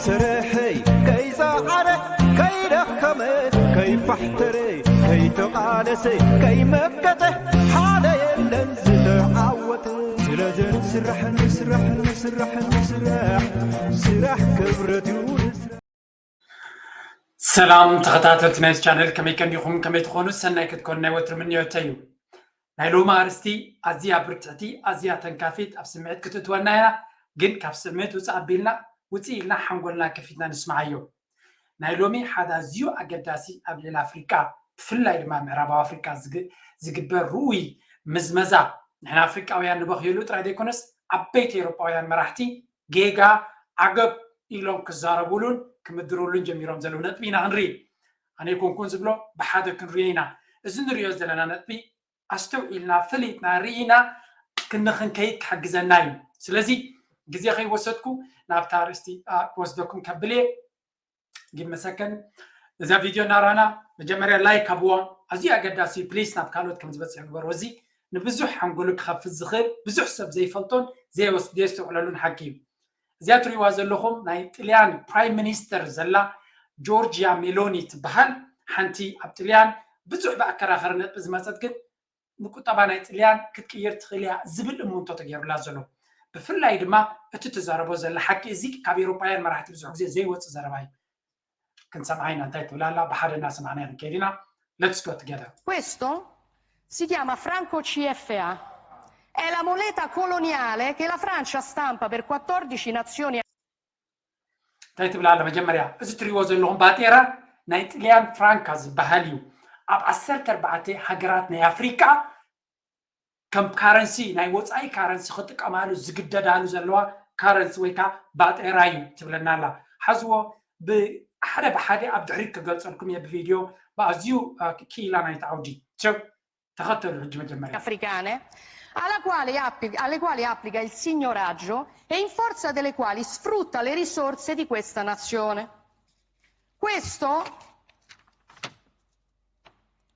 ስርሐይ ከይፀዓረ ከይደኸመ ከይፋሕተረ ከይተቓለሰ ከይመከተ ሓደ የለን ዝተዓወተ። ስለዚ ንስራሕ ንስራሕ ንስራሕ ንስራሕ ስራሕ ክብረት እዩ። ሰላም ተኸታተልቲ ናይዚ ቻነል፣ ከመይ ቀኒኹም? ከመይ ትኾኑ? ሰናይ ክትኮኑ ናይ ወትሪ ምንዮተይ እዩ። ናይ ሎሚ ኣርእስቲ ኣዝያ ብርትዕቲ፣ ኣዝያ ተንካፊት፣ ኣብ ስምዒት ክትእትወና እያ። ግን ካብ ስምዒት ውፅእ ኣቢልና ውፅእ ኢልና ሓንጎልና ከፊትና ንስምዓዮ። ናይ ሎሚ ሓደ ኣዝዩ ኣገዳሲ ኣብ ልዕሊ ኣፍሪቃ፣ ብፍላይ ድማ ምዕራባዊ ኣፍሪቃ ዝግ- ዝግበር ርኡይ ምዝመዛ፣ ንሕና ኣፍሪቃውያን ንበኽየሉ ጥራይ ዘይኮነስ ዓበይቲ ኤውሮጳውያን መራሕቲ ጌጋ ዓገብ ኢሎም ክዛረቡሉን ክምድሩሉን ጀሚሮም ዘለዉ ነጥቢ ኢና ክንርኢ። ኣነ ኣይኮንኩን ዝብሎ፣ ብሓደ ክንሪኦ ኢና። እዚ ንሪኦ ዘለና ነጥቢ ኣስተውዒልና ፈሊጥና ርኢና ክንኽንከይድ ክሕግዘና እዩ። ስለዚ ግዜ ከይወሰድኩ ናብታ ኣርእስቲ ክወስደኩም ከብል እየ። ጊብ መሰከን እዛ ቪድዮ እናራና መጀመርያ ላይክ ሃብዋ። ኣዝዩ ኣገዳሲ ፕሊስ ናብ ካልኦት ከም ዝበፅሕ ግበርዎ። እዚ ንብዙሕ ሓንጎሉ ክኸፍት ዝኽእል ብዙሕ ሰብ ዘይፈልጦን ዘየስተውዕለሉን ሓቂ እዩ። እዚኣ ትሪእዋ ዘለኹም ናይ ጥልያን ፕራይም ሚኒስተር ዘላ ጆርጂያ ሜሎኒ ትበሃል። ሓንቲ ኣብ ጥልያን ብዙሕ ብኣከራኸሪ ነጥቢ ዝመፀት ግን ንቁጠባ ናይ ጥልያን ክትቅይር ትኽእል እያ ዝብል እምንቶ ተገይሩላ ዘሎ። ብፍላይ ድማ እቲ ትዛረቦ ዘላ ሓቂ እዚ ካብ ኤውሮጳውያን መራሕቲ ብዙሕ ግዜ ዘይወፅእ ዘረባ እዩ። ክንሰምዓ ኢና እንታይ ትብል ኣላ። ብሓደ እናሰማዕና ክንከይድ ኢና። Let's go together. Questo si chiama franco C F A. È la moneta coloniale che la Francia stampa per quattordici nazioni. እንታይ ትብል ኣላ? መጀመርያ እዚ ትሪእዎ ዘለኹም ባጤራ ናይ ጥልያን ፍራንካ ዝበሃል እዩ። ኣብ ዓሰርተ ኣርባዕተ ሃገራት ናይ ኣፍሪቃ ከም ካረንሲ ናይ ወፃኢ ካረንሲ ክጥቀማሉ ዝግደዳሉ ዘለዋ ካረንሲ ወይ ከዓ ባጤራ እዩ ትብለና ኣላ። ሓዝዎ ብሓደ ብሓደ ኣብ ድሕሪት ክገልፀልኩም እየ ብቪድዮ ብኣዝዩ ክኢላ ናይቲ ዓውዲ። ተኸተሉ ሕጂ መጀመርያ africane, alla quale appli- alle quali applica il signoraggio e in forza delle quali sfrutta le risorse di questa nazione. Questo,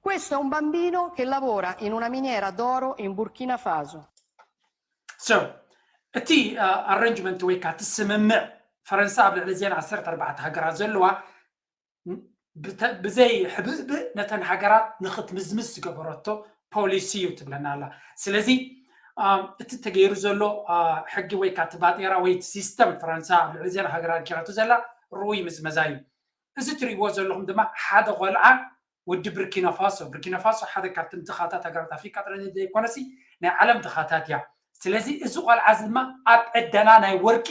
questo è un bambino che lavora in una miniera d'oro in Burkina Faso. So እቲ ኣረንጅመንት ወይ ከዓ እቲ ስምምዕ ፈረንሳ ኣብ ልዕሊ እዚአን ዓሰርተ ኣርባዕተ ሃገራት ዘለዋ ብዘይ ሕብእብእ ነተን ሃገራት ንክትምዝምዝ ዝገበረቶ ፖሊሲ እዩ ትብለና ኣላ። ስለዚ እቲ ተገይሩ ዘሎ ሕጊ ወይ ከዓ እቲ ባጤራ ወይ እቲ ሲስተም ፈረንሳ ኣብ ልዕሊ እዚአን ሃገራት ገይራቶ ዘላ ርኡይ ምዝመዛ እዩ። እዚ ትሪእዎ ዘለኹም ድማ ሓደ ቆልዓ ወዲ ብርኪናፋሶ። ብርኪናፋሶ ሓደ ካብተን ድኻታት ሃገራት ኣፍሪቃ ጥራይ ዘይኮነሲ ናይ ዓለም ድኻታት እያ። ስለዚ እዚ ቆልዓ እዚ ድማ ኣብ ዕደና ናይ ወርቂ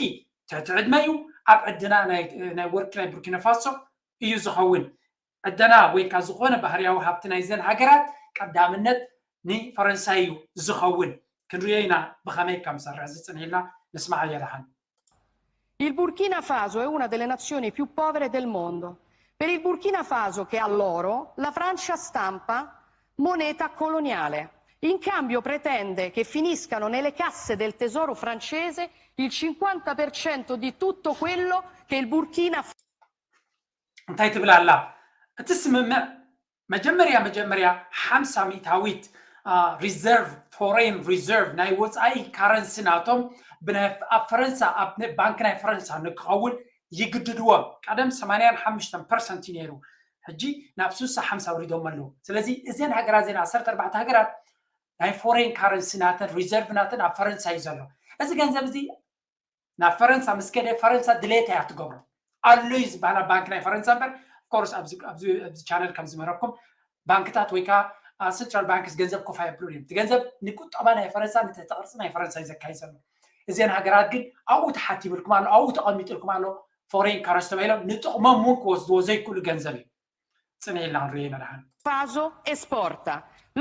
ትሕቲ ዕድመ እዩ። ኣብ ዕደና ናይ ወርቂ ናይ ቡርኪናፋሶ እዩ ዝኸውን። ዕደና ወይ ከዓ ዝኾነ ባህርያዊ ሃብቲ ናይዘን ሃገራት ቀዳምነት ንፈረንሳይ እዩ ዝኸውን። ክንሪኦ ኢና ብኸመይ ከም ዝሰርሕ ዝፅንሕ ኢልና ንስማዓዮ ደሓን። Il Burkina Faso è una delle nazioni più povere del mondo. Per il Burkina Faso, che ha l'oro, la Francia stampa moneta coloniale. In cambio pretende che finiscano nelle casse del tesoro francese il cinquanta per cento di tutto quello che il Burkina Faso. እንታይ ትብል ኣላ? እቲ ስምምዕ መጀመርያ መጀመርያ ሓምሳ ሚእታዊት reserve, foreign reserve ናይ ወፃኢ ካረንሲ ናቶም ኣብ ፈረንሳ ኣብ ባንክ ናይ ፈረንሳ ንክኸውን ይግድድዎም። ቀደም ሰማንያን ሓሙሽተን ፐርሰንት እዩ ነይሩ፣ ሕጂ ናብ ስሳ ሓምሳ ኣውሪዶም ኣለዉ። ስለዚ እዘን ሃገራት እዘን ዓሰርተ ኣርባዕተ ሃገራት ናይ ፎሬን ካረንሲ ናተን ሪዘርቭ ናተን ኣብ ፈረንሳ እዩ ዘሎ። እዚ ገንዘብ እዚ ናብ ፈረንሳ ምስ ከደ ፈረንሳ ድሌታ እያ ትገብሮ። ኣሎ እዩ ዝበሃል ኣብ ባንክ ናይ ፈረንሳ እምበር፣ ኦፍኮርስ ኣብዚ ቻነል ከም ዝመረኩም ባንክታት ወይ ከዓ ሰንትራል ባንክስ ገንዘብ ኮፍ ኣየብሉን እዮም። እቲ ገንዘብ ንቁጠባ ናይ ፈረንሳ ንትሕቲ ቅርፂ ናይ ፈረንሳ እዩ ዘካይድ ዘሎ። እዚአን ሃገራት ግን ኣብኡ ተሓቲብልኩም ኣሎ፣ ኣብኡ ተቐሚጥልኩም ኣሎ፣ ፎሬን ካረንሲ ተባሂሎም ንጥቕሞም እውን ክወስድዎ ዘይክእሉ ገንዘብ እዩ። ፅንሕ ኢልና ክንሪኦ ኢና ደሓን። Faso esporta.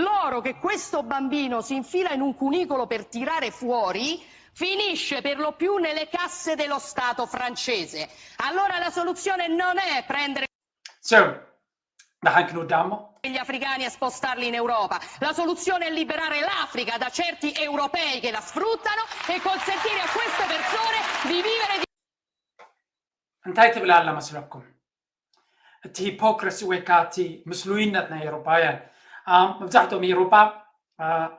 L'oro che questo bambino si infila in un cunicolo per tirare fuori finisce per lo più nelle casse dello Stato francese. Allora la soluzione non è prendere So, ደሓን ክንውዳእ እሞ gli africani e spostarli in Europa. La soluzione è liberare l'Africa da certi europei che la sfruttano e consentire a queste persone di vivere di እንታይ ትብል ኣላ መስለኩም? እቲ ሂፖክረሲ ወይ ከዓ እቲ ምስሉይነት ናይ ኤውሮፓውያን። መብዛሕትኦም ኤውሮፓ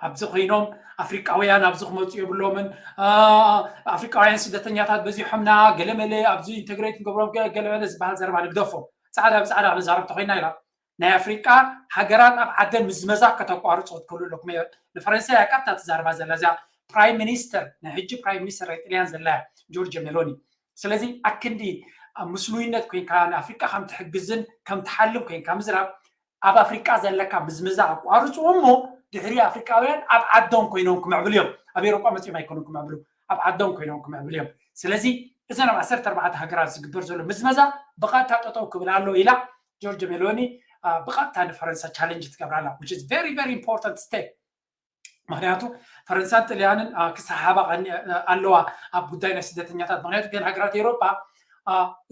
ኣብዚ ኮይኖም ኣፍሪቃውያን ኣብዚ ክመፁ የብሎምን። ኣፍሪቃውያን ስደተኛታት በዚሖምና፣ ገለመለ ኣብዚ ኢንተግሬት ንገብሮም፣ ገለመለ ዝበሃል ዘረባ ንግደፎ። ፃዕዳ ብፃዕዳ ክንዛረብ ተኮይና ኢላ ናይ ኣፍሪቃ ሃገራት ኣብ ዓደን ምዝመዛ ከተቋርፁ ክትክእሉ ኣለኩም። ንፈረንሳይ እያ ቀጥታ ትዛረባ ዘላ እዚኣ። ፕራይም ሚኒስተር፣ ናይ ሕጂ ፕራይም ሚኒስተር ናይ ጥልያን ዘላ እያ፣ ጆርጅ ሜሎኒ። ስለዚ ኣክንዲ ኣብ ምስሉይነት ኮይንካ ንኣፍሪቃ ከም ትሕግዝን ከም ትሓልም ኮይንካ ምዝራብ፣ ኣብ ኣፍሪቃ ዘለካ ምዝመዛ ኣቋርፅዎ እሞ ድሕሪ ኣፍሪቃውያን ኣብ ዓዶም ኮይኖም ክምዕብሉ እዮም። ኣብ ኤሮጳ መፅኦም ኣይኮኑን ክምዕብሉ፣ ኣብ ዓዶም ኮይኖም ክምዕብሉ እዮም። ስለዚ እዘን ኣብ ዓሰርተ ኣርባዕተ ሃገራት ዝግበር ዘሎ ምዝመዛ ብቐጥታ ጠጠው ክብል ኣሎ ኢላ ጆርጅ ሜሎኒ ብቐጥታ ንፈረንሳ ቻለንጅ ትገብራላ። Which is very very important step። ምክንያቱ ፈረንሳን ጥልያንን ክሰሓሓባ ኣለዋ ኣብ ጉዳይ ናይ ስደተኛታት። ምክንያቱ ግን ሃገራት ኤሮጳ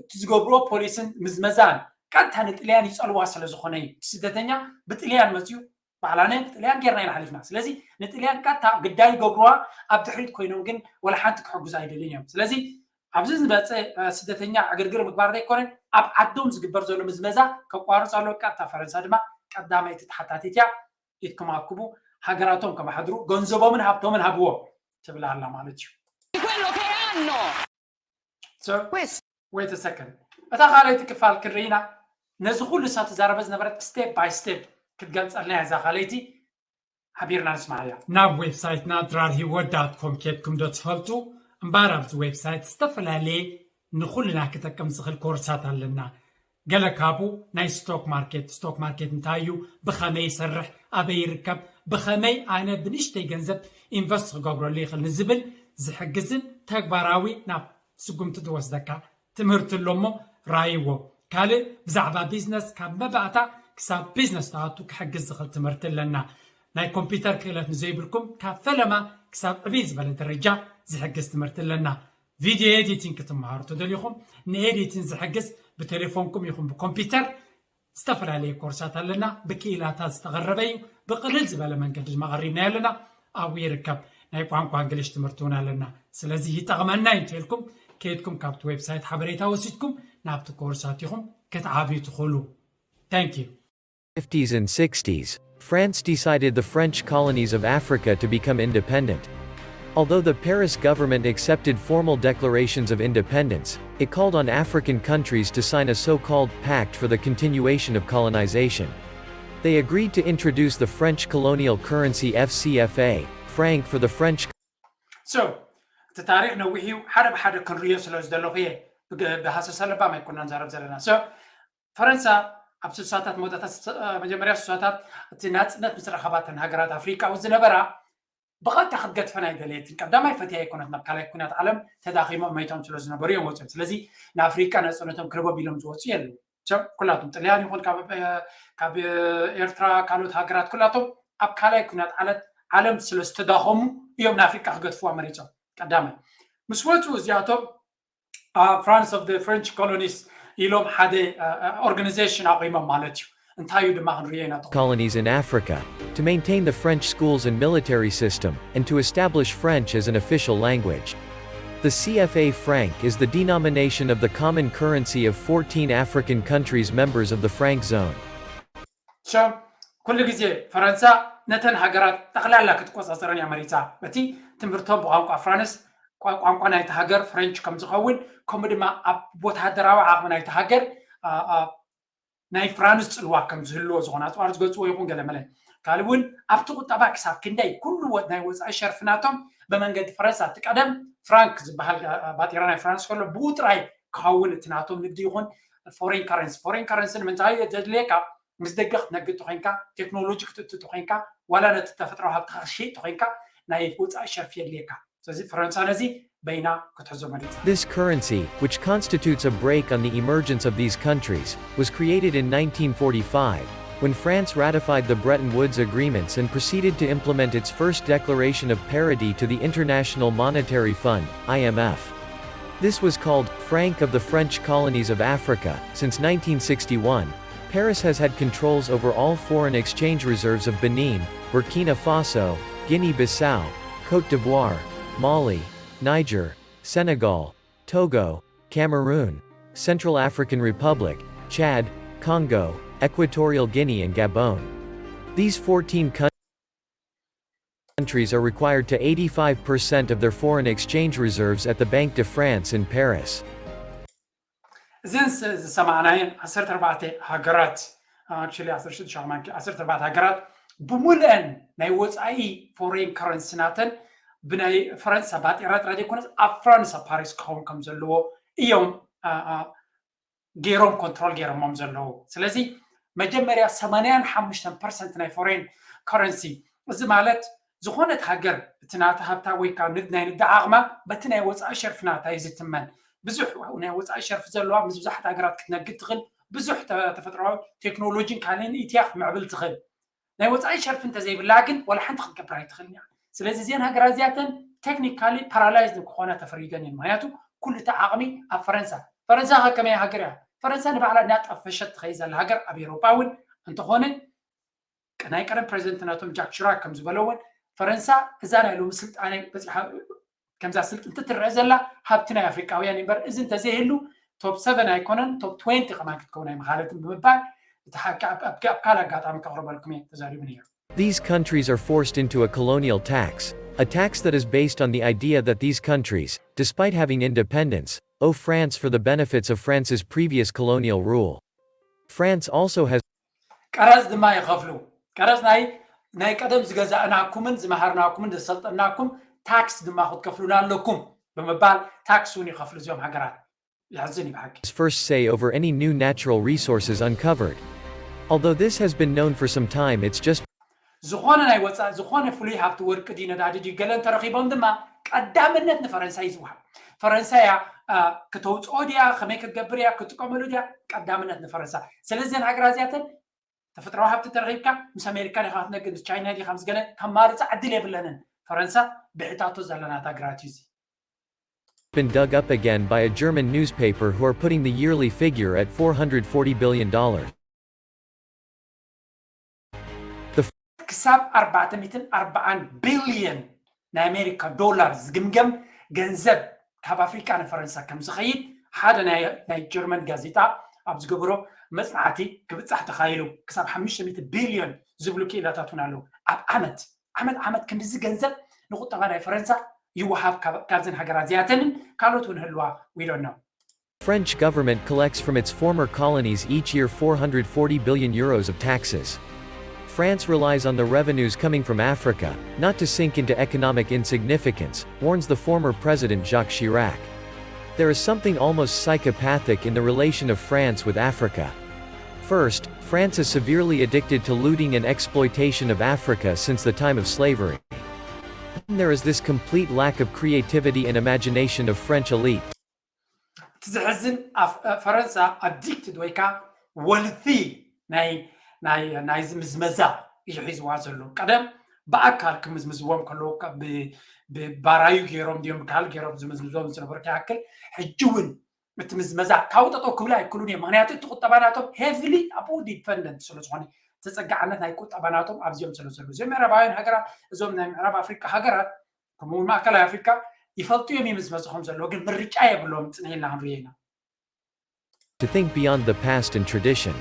እቲ ዝገብርዎ ፖሊስን ምዝመዛን ቀጥታ ንጥልያን ይፀልዋ ስለዝኮነ እዩ። ስደተኛ ብጥልያን መፅዩ ባዕላነ ብጥልያን ጌርና ኢና ሓሊፍና። ስለዚ ንጥልያን ቀጥታ ግዳይ ይገብርዋ፣ ኣብ ድሕሪት ኮይኖም ግን ወላ ሓንቲ ክሕግዙ ኣይደልን እዮም። ስለዚ ኣብዚ ዝመፀ ስደተኛ ዕግርግር ምግባር ዘይኮነ ኣብ ዓዶም ዝግበር ዘሎ ምዝመዛ ከቋርፅ ኣለዎ። ቀጥታ ፈረንሳ ድማ ቀዳመይቲ ተሓታቲት እያ። ኢድኩም ኣክቡ፣ ሃገራቶም ከማሓድሩ ገንዘቦምን ሃብቶምን ሃብዎም ትብል ኣላ ማለት እዩ። Wait a second። እታ ካልኣይቲ ክፋል ክንርኢና ነዚ ኩሉ እሳ ትዛረበ ዝነበረት ስቴፕ ባይ ስቴፕ ክትገልፀልና እያ እዛ ካልኣይቲ። ሓቢርና ንስማዓያ። ናብ ዌብሳይትና ድራር ህይወት ዳት ኮም ኬድኩም ዶ ትፈልጡ? እምበኣር ኣብዚ ዌብሳይት ዝተፈላለየ ንኹልና ክጠቅም ዝኽእል ኮርሳት ኣለና። ገለ ካብኡ ናይ ስቶክ ማርኬት፣ ስቶክ ማርኬት እንታይ እዩ፣ ብኸመይ ይሰርሕ፣ ኣበይ ይርከብ፣ ብኸመይ ኣነ ብንእሽተይ ገንዘብ ኢንቨስት ክገብረሉ ይኽእል ንዝብል ዝሕግዝን ተግባራዊ ናብ ስጉምቲ ዝወስደካ ትምህርቲ ኣሎ እሞ ራይዎ። ካልእ ብዛዕባ ቢዝነስ ካብ መባእታ ክሳብ ቢዝነስ ትኣቱ ክሕግዝ ዝኽእል ትምህርቲ ኣለና። ናይ ኮምፒውተር ክእለት ንዘይብልኩም ካብ ፈለማ ክሳብ ዕብይ ዝበለ ደረጃ ዝሕግዝ ትምህርቲ ኣለና። ቪድዮ ኤዲቲንግ ክትመሃሩ ተደሊኹም ንኤዲቲንግ ዝሕግዝ ብቴሌፎንኩም ይኹን ብኮምፒውተር ዝተፈላለየ ኮርሳት ኣለና። ብክኢላታት ዝተቐረበ እዩ። ብቕልል ዝበለ መንገዲ ድማ ቀሪብናዮ ኣለና። ኣብኡ ይርከብ። ናይ ቋንቋ እንግሊሽ ትምህርቲ እውን ኣለና። ስለዚ ይጠቕመና እዩ እንተልኩም ከይድኩም ካብቲ ዌብሳይት ሓበሬታ ወሲድኩም ናብቲ ኮርሳት ኢኹም ክትዓብዩ ትኽእሉ። Thank you። fifties and sixties, France decided the French colonies of Africa to become independent. Although the Paris government accepted formal declarations of independence, it called on African countries to sign a so-called Pact for the Continuation of Colonization. They agreed to introduce the French colonial currency F C F A, franc, for the French So እቲ ታሪክ ነዊሕ እዩ። ሓደ ብሓደ ክንርዮ ስለ ዝደለኹ እየ። ብሃሰሰ ለባም ኣይኮናን ዛረብ ዘለና። So ፈረንሳ ኣብ ስሳታት መወዳእታ መጀመርያ ስሳታት እቲ ናፅነት ምስ ረኸባተን ሃገራት ኣፍሪቃ ዝነበራ ብቐጥታ ክትገድፈን ኣይደለየትን። ቀዳማይ ፈትያ ኣይኮነት ናብ ካልኣይ ኩናት ዓለም ተዳኺሞም መይቶም ስለ ዝነበሩ እዮም ወፅኦም። ስለዚ ንኣፍሪቃ ናፅነቶም ክረቦም ኢሎም ዝወፁ የለው። ኩላቶም ጥልያን ይኹን ካብ ኤርትራ ካልኦት ሃገራት ኩላቶም ኣብ ካልኣይ ኩናት ዓለት ዓለም ስለ ዝተዳኸሙ እዮም ንኣፍሪቃ ክገድፍዋ መሪፆም። ቀዳማይ ምስ ወፁ እዚኣቶም France of the French colonies ኢሎም ሓደ ኦርጋኒዜሽን ኣቑሞም ማለት እዩ። እንታይ እዩ ድማ ክንሪኦ ኢና። colonies in Africa, to maintain the French schools and military system, and to establish French as an official language. The C F A franc is the denomination of the common currency of fourteen African countries members of the franc zone. So ኩሉ ግዜ ፈረንሳ ነተን ሃገራት ጠቕላላ ክትቆፃፀረን እያ መሪፃ። በቲ ትምህርቶም ብቋንቋ ፍራንስ፣ ቋንቋ ናይቲ ሃገር ፍሬንች ከም ዝኸውን፣ ከምኡ ድማ ኣብ ወታደራዊ ዓቕሚ ናይቲ ሃገር ናይ ፍራንስ ፅልዋ ከም ዝህልዎ ዝኾነ ኣፅዋር ዝገፅዎ ይኹን ገለመለ። ካልእ እውን ኣብቲ ቁጠባ ክሳብ ክንደይ ኩሉ ናይ ወፃኢ ሸርፊ ናቶም ብመንገዲ ፈረንሳ፣ እቲ ቀደም ፍራንክ ዝበሃል ባጤራ ናይ ፍራንስ ከሎ ብኡ ጥራይ ክኸውን እቲ ናቶም ንግዲ ይኹን ፎሬን ካረንሲ። ፎሬን ካረንሲ ንምንታይ የድልየካ? ምስ ደገ ክትነግድ ተኮይንካ፣ ቴክኖሎጂ ክትእቱ ተኮይንካ፣ ዋላ ነቲ ተፈጥራዊ ሃብትካ ክትሸይጥ ተኮይንካ ናይ ወፃኢ ሸርፊ የድልየካ። ስለዚ ፈረንሳ ነዚ በይና ክትሕዞ መሪፃ። This currency, which constitutes a brake on the emergence of these countries, was created in nineteen forty-five, when France ratified the Bretton Woods Agreements and proceeded to implement its first declaration of parity to the International Monetary Fund, I M F. This was called franc of the French colonies of Africa. Since nineteen sixty-one, Paris has had controls over all foreign exchange reserves of Benin, Burkina Faso, Guinea-Bissau, Côte d'Ivoire, Mali, Niger, Senegal, Togo, Cameroon, Central African Republic, Chad, Congo, Equatorial Guinea and Gabon. These fourteen countries countries are required to eighty-five percent of their foreign exchange reserves at the Banque de France in Paris. እዘን ዝሰማዕናየን ዓሰርተ ኣርባዕተ ሃገራት፣ actually ዓሰርተ ሽዱሽተ ሃገራት ብሙሉአን ናይ ወፃኢ ፎሬን ከረንሲ ናተን ብናይ ፈረንሳ ባጤራ ጥራይ ዘይኮነስ ኣብ ፍራንስ ኣብ ፓሪስ ክኸውን ከም ዘለዎ እዮም ገይሮም ኮንትሮል ገይሮሞም ዘለዉ። ስለዚ መጀመርያ ሰማንያን ሓሙሽተን ፐርሰንት ናይ ፎሬን ከረንሲ፣ እዚ ማለት ዝኾነት ሃገር እቲ ናታ ሃብታ ወይ ከዓ ናይ ንግዲ ዓቕማ በቲ ናይ ወፃኢ ሸርፊ ናታ እዩ ዝትመን። ብዙሕ ናይ ወፃኢ ሸርፊ ዘለዋ ምስ ብዙሓት ሃገራት ክትነግድ ትኽእል፣ ብዙሕ ተፈጥሮዊ ቴክኖሎጂን ካልእን ኢትያ ክትምዕብል ትኽእል። ናይ ወፃኢ ሸርፊ እንተዘይብላ ግን ዋላ ሓንቲ ክትገብር ኣይትኽእልን እያ። ስለዚ እዚአን ሃገራት እዚኣተን ቴክኒካሊ ፓራላይዝ ክኾና ተፈሪደን እየን። ምክንያቱ ኩሉ እቲ ዓቕሚ ኣብ ፈረንሳ። ፈረንሳ ከ ከመይ ሃገር እያ? ፈረንሳ ንባዕላ እናጠፈሸት ትኸይድ ዘላ ሃገር ኣብ ኤሮጳ እውን እንተኾነ ናይ ቀደም ፕሬዚደንት ናቶም ጃክ ሽራክ ከም ዝበሎ እውን ፈረንሳ እዛ ናይ ሎሚ ስልጣነ በፂሓ ከምዛ ስልጥንቲ ትረአ ዘላ ሃብቲ ናይ ኣፍሪቃውያን እምበር እዚ እንተዘይህሉ ቶፕ ሰቨን ኣይኮነን ቶፕ ትዌንቲ ከማን ክትከውን ኣይምኻለትን ብምባል እቲ ሓቂ ኣብ ካልእ ኣጋጣሚ ከቕርበልኩም እየ ተዛሪቡ ነይሩ። These countries are forced into a colonial tax, a tax that is based on the idea that these countries, despite having independence, owe France for the benefits of France's previous colonial rule. France also has ቀረፅ ድማ ይኸፍሉ። ቀረፅ ናይ ናይ ቀደም ዝገዛእናኩምን ዝመሃርናኩምን ዘሰልጠናኩም ታክስ ድማ ክትከፍሉና ኣለኩም ብምባል ታክስ እውን ይኸፍሉ እዚኦም ሃገራት። የሕዝን እዩ ብሓቂ። First say over any new natural resources uncovered. Although this has been known for some time, it's just ዝኾነ ናይ ወፃኢ ዝኾነ ፍሉይ ሃብቲ ወርቂ ድዩ ነዳዲ ድዩ ገለ እንተረኺቦም ድማ ቀዳምነት ንፈረንሳ እዩ ዝወሃብ። ፈረንሳ እያ ከተውፅኦ ድያ ከመይ ክትገብር እያ ክትጥቀመሉ ድያ ቀዳምነት ንፈረንሳ። ስለዚ እዘን ሃገራት እዚኣተን ተፈጥራዊ ሃብቲ ተረኺብካ ምስ ኣሜሪካ ዲኻ ክትነግድ ምስ ቻይና ዲኻ ምስ ገለ ከማርፃ ዕድል የብለንን። ፈረንሳ ብሒታቶ ዘለናት ሃገራት እዩ እዚ። Been dug up again by a German newspaper who are putting the yearly figure at four hundred forty billion dollars. ክሳብ ኣርባዕተ ሚእትን ኣርባዓን ቢልዮን ናይ ኣሜሪካ ዶላር ዝግምገም ገንዘብ ካብ ኣፍሪቃ ንፈረንሳ ከም ዝኸይድ ሓደ ናይ ጀርመን ጋዜጣ ኣብ ዝገበሮ መፅናዕቲ ክብፃሕ ተኻኢሉ። ክሳብ ሓሙሽተ ሚእቲ ቢልዮን ዝብሉ ክኢላታት እውን ኣለዉ። ኣብ ዓመት ዓመት ዓመት ክንድዚ ገንዘብ ንቁጠባ ናይ ፈረንሳ ይወሃብ ካብዘን ሃገራት እዚኣተንን ካልኦት እውን ህልዋ we don't know። French government collects from its former colonies each year four hundred forty billion euros of taxes. France relies on the revenues coming from Africa, not to sink into economic insignificance, warns the former President Jacques Chirac. There is something almost psychopathic in the relation of France with Africa. First, France is severely addicted to looting and exploitation of Africa since the time of slavery. Then there is this complete lack of creativity and imagination of French elite. እቲ ዘሕዝን ፈረንሳ ኣዲክትድ ወይ ከዓ ወልፊ ናይ ናይዚ ምዝመዛ እዩ ሒዝዋ ዘሎ። ቀደም ብኣካል ክምዝምዝዎም ከለዉ ብባራዩ ገይሮም ድዮም ብካል ገይሮም ዝምዝምዝዎም ዝነበሩ ይኣክል ሕጂ እውን እቲ ምዝመዛ ካብኡ ጠጠው ክብሉ ኣይክሉን እዮም። ምክንያቱ እቲ ቁጠባ ናቶም ሄቪሊ ኣብኡ ዲፐንደንት ስለዝኾነ ተፀጋዕነት ናይ ቁጠባ ናቶም ኣብዚኦም ስለ ዘሎ እዚኦም ምዕራባውያን ሃገራት እዞም ናይ ምዕራብ ኣፍሪካ ሃገራት ከምኡውን ማእከላይ ኣፍሪካ ይፈልጡ እዮም ይምዝመዙ ከም ዘለዎ ግን ምርጫ የብሎም ፅንሕ ኢልና ክንሪኦ ኢና። To think beyond the past and tradition.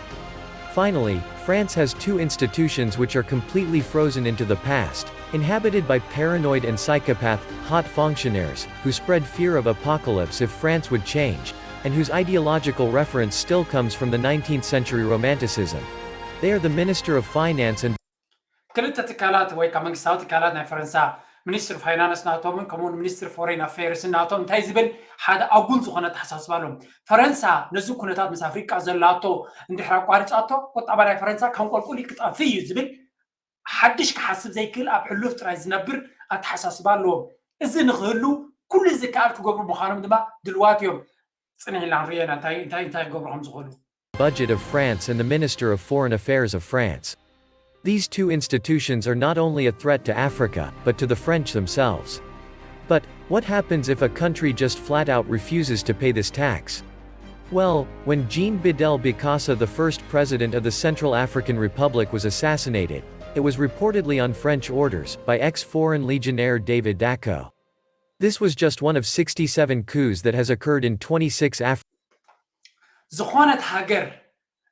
Finally, France has two institutions which are completely frozen into the past, inhabited by paranoid and psychopath hot fonctionnaires who spread fear of apocalypse if France would change, and whose ideological reference still comes from the nineteenth century Romanticism. They are the Minister of Finance and ክልተ ትካላት ወይ ካብ መንግስታዊ ትካላት ናይ ፈረንሳ ሚኒስትር ፋይናንስ ናቶምን ከምኡውን ሚኒስትር ፎሬን ኣፌርስ ናቶም እንታይ ዝብል ሓደ ኣጉል ዝኾነ ኣተሓሳስባ ኣለዎም። ፈረንሳ ነዚ ኩነታት ምስ ኣፍሪቃ ዘላቶ እንድሕር ኣቋሪፃቶ ቁጠባ ናይ ፈረንሳ ከም ቆልቁል ክጠፊ እዩ ዝብል ሓድሽ ክሓስብ ዘይክእል ኣብ ሕሉፍ ጥራይ ዝነብር ኣተሓሳስባ ኣለዎም። እዚ ንክህሉ ኩሉ ዝከኣል ክገብሩ ምዃኖም ድማ ድልዋት እዮም። ፅንሕ ኢልና ንሪኦ ኢና እንታይ እንታይ እንታይ ክገብሩ ከም ዝኽእሉ። Budget of France and the Minister of Foreign Affairs of France. These two institutions are not only a threat to Africa, but to the French themselves. But what happens if a country just flat out refuses to pay this tax? Well, when Jean Bedel Bokassa, the first president of the Central African Republic, was assassinated, it was reportedly on French orders by ex-foreign legionnaire David Dacko. This was just one of sixty-seven coups that has occurred in twenty-six Af- ዝኾነት ሃገር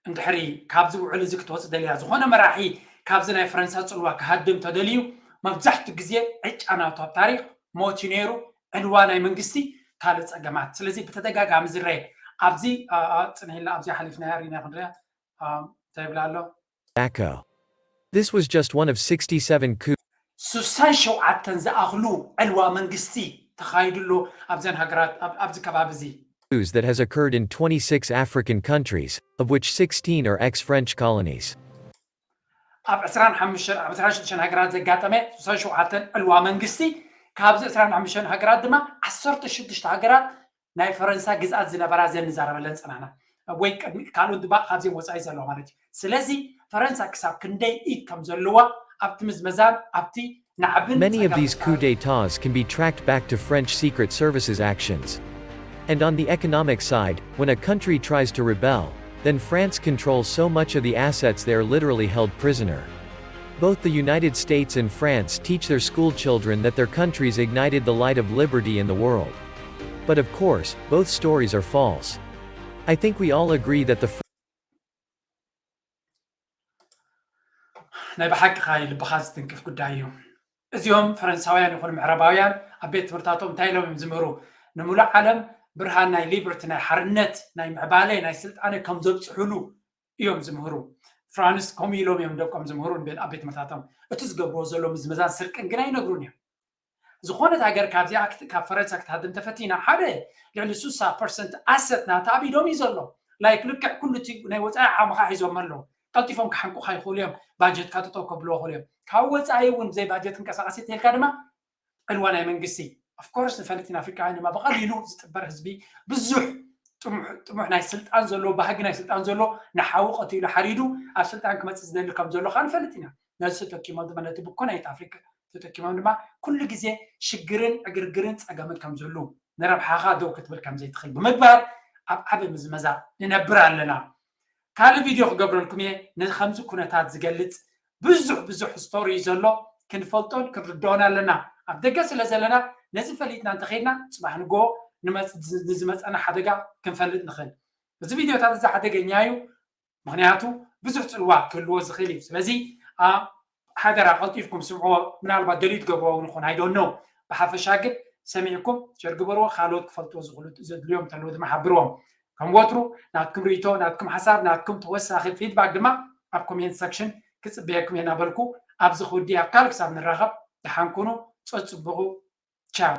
እንድሕሪ ካብዚ ውዕል እዚ ክትወፅእ ደልያ ዝኾነ መራሒ ካብዚ ናይ ፈረንሳ ፅልዋ ክሃድም ተደልዩ መብዛሕትኡ ግዜ ዕጫ ናቱ ኣብ ታሪኽ ሞት እዩ ነይሩ። ዕልዋ ናይ መንግስቲ፣ ካልእ ጸገማት። ስለዚ ብተደጋጋሚ ዝረአ ኣብዚ፣ ኣ፣ ኣ፣ ጽንሕልና፣ ኣብዚ ሓሊፍናያ ሪና ክንሪኣ፣ ኣ፣ እንታይ ይብላ ኣሎ? Bako. This was just one of sixty-seven coups ስሳን ሸውዓተን ዝኣኽሉ ዕልዋ መንግስቲ ተኻይዱ ኣሎ ኣብዘን ሃገራት፣ ኣብ፣ ኣብዚ ከባቢ እዚ። that has occurred in twenty-six African countries, of which sixteen are ex-French colonies. ኣብ ዕስራን ሓሙሽተን፣ ኣብ ዕስራን ሽዱሽተን ሃገራት ዘጋጠመ ስሳን ሸውዓተን ዕልዋ መንግስቲ፣ ካብዚ ዕስራን ሓሙሽተን ሃገራት ድማ ዓሰርተ ሽዱሽተ ሃገራት ናይ ፈረንሳ ግዝኣት ዝነበራ፣ ዘን ንዛረበለን ጸናሕና፣ ወይ ቅድሚ ካልኦት ድማ ካብዚኦም ወጻኢ ዘለዋ ማለት እዩ። ስለዚ ፈረንሳ ክሳብ ክንደይ ኢድ ከም ዘለዋ ኣብቲ ምዝመዛን ኣብቲ ናዕብን Many of ጸገም these coups d'etats can be tracked back to French Secret Services actions. And on the economic side, when a country tries to rebel, then France controls so much of the assets they are literally held prisoner. Both the United States and France teach their school children that their countries ignited the light of liberty in the world. But of course, both stories are false. I think we all agree that the ናይ ብሓቂ ኸኣ ልብኻ ዝትንክፍ ጉዳይ እዩ። እዚኦም ፈረንሳውያን ይኹኑ ምዕራባውያን ኣብ ቤት ትምህርታቶም እንታይ ኢሎም እዮም ዝምህሩ? ንምሉእ ዓለም ብርሃን ናይ ሊበርቲ፣ ናይ ሓርነት፣ ናይ ምዕባለ፣ ናይ ስልጣነ ከም ዘብጽሑሉ እዮም ዝምህሩ። ፍራንስ ከምኡ ኢሎም እዮም ደቆም ዝምህሩ ኣብ ቤት ትምህርታቶም። እቲ ዝገብርዎ ዘሎ ምዝመዛን ስርቅን ግን ኣይነግሩን እዮም። ዝኾነት ሃገር ካብዚኣ ክት-፣ ካብ ፈረንሳ ክትሃድም ተፈቲና፣ ሓደ ልዕሊ ስሳ ፐርሰንት ኣሰት ናታ ኣብ ኢዶም እዩ ዘሎ። ላይክ ልክዕ ኩሉ እቲ ናይ ወፃኢ ዓቕምኻ ሒዞም ኣለዉ። ቀልጢፎም ክሓንቁኻ ይኽእሉ እዮም። ባጀትካ ጠጠው ከብልዎ ይኽእሉ እዮም። ካብ ወፃኢ እውን ብዘይ ባጀት ክንቀሳቐስ እንተኢልካ ድማ ዕልዋ ናይ መንግስቲ። ኦፍኮርስ ንፈልጥ ኢና፣ ኣፍሪቃውያን ድማ ብቐሊሉ ዝጥበር ህዝቢ፣ ብዙሕ ጥሙሕ፣ ጥሙሕ ናይ ስልጣን ዘሎ፣ ባህጊ ናይ ስልጣን ዘሎ፣ ንሓዉ ቀቲሉ ሓሪዱ ኣብ ስልጣን ክመፅእ ዝደሊ ከም ዘሎ ከዓ ንፈልጥ ኢና። ነዚ ተጠቂሞም ድማ ነቲ ብኮናይት ኣፍሪቃ ተጠቂሞም ድማ ኩሉ ግዜ ሽግርን ዕግርግርን ጸገምን ከም ዝህሉ፣ ንረብሓኻ ደው ክትብል ከም ዘይትኽእል ብምግባር ኣብ ዓቢ ምዝመዛ ንነብር ኣለና። ካልእ ቪድዮ ክገብረልኩም እየ፣ ንከምዚ ኩነታት ዝገልጽ ብዙሕ ብዙሕ ስቶሪ እዩ ዘሎ፣ ክንፈልጦን ክንርድኦን ኣለና። ኣብ ደገ ስለ ዘለና ነዚ ፈሊጥና እንተኸይድና ጽባሕ ንግሆ ንመጽ-፣ ንዝመጸና ሓደጋ ክንፈልጥ ንኽእል። እዚ ቪድዮታት እዚ ሓደገኛ እዩ። ምኽንያቱ ብዙሕ ጽልዋ ክህልዎ ዝኽእል እዩ። ስለዚ፣ ኣ፣ ሓደራ ቀልጢፍኩም ስምዕዎ። ምናልባት ደሊት ገብርዎ እውን ይኹን፣ I don't know። ብሓፈሻ ግን ሰሚዕኩም ሸር ግበርዎ፣ ካልኦት ክፈልጥዎ ዝኽእሉ ዘድልዮም እንተለዉ ድማ ሓብርዎም። ከም ወትሩ ናትኩም ርእይቶ፣ ናትኩም ሓሳብ፣ ናትኩም ተወሳኺ ፊድባክ ድማ ኣብ ኮሜንት ሰክሽን ክጽበየኩም እየ እናበልኩ ኣብዚ ክውዲ፣ ኣብ ካልእ ክሳብ ንራኸብ ደሓን ኩኑ፣ ጸጽብቑ። ቻው።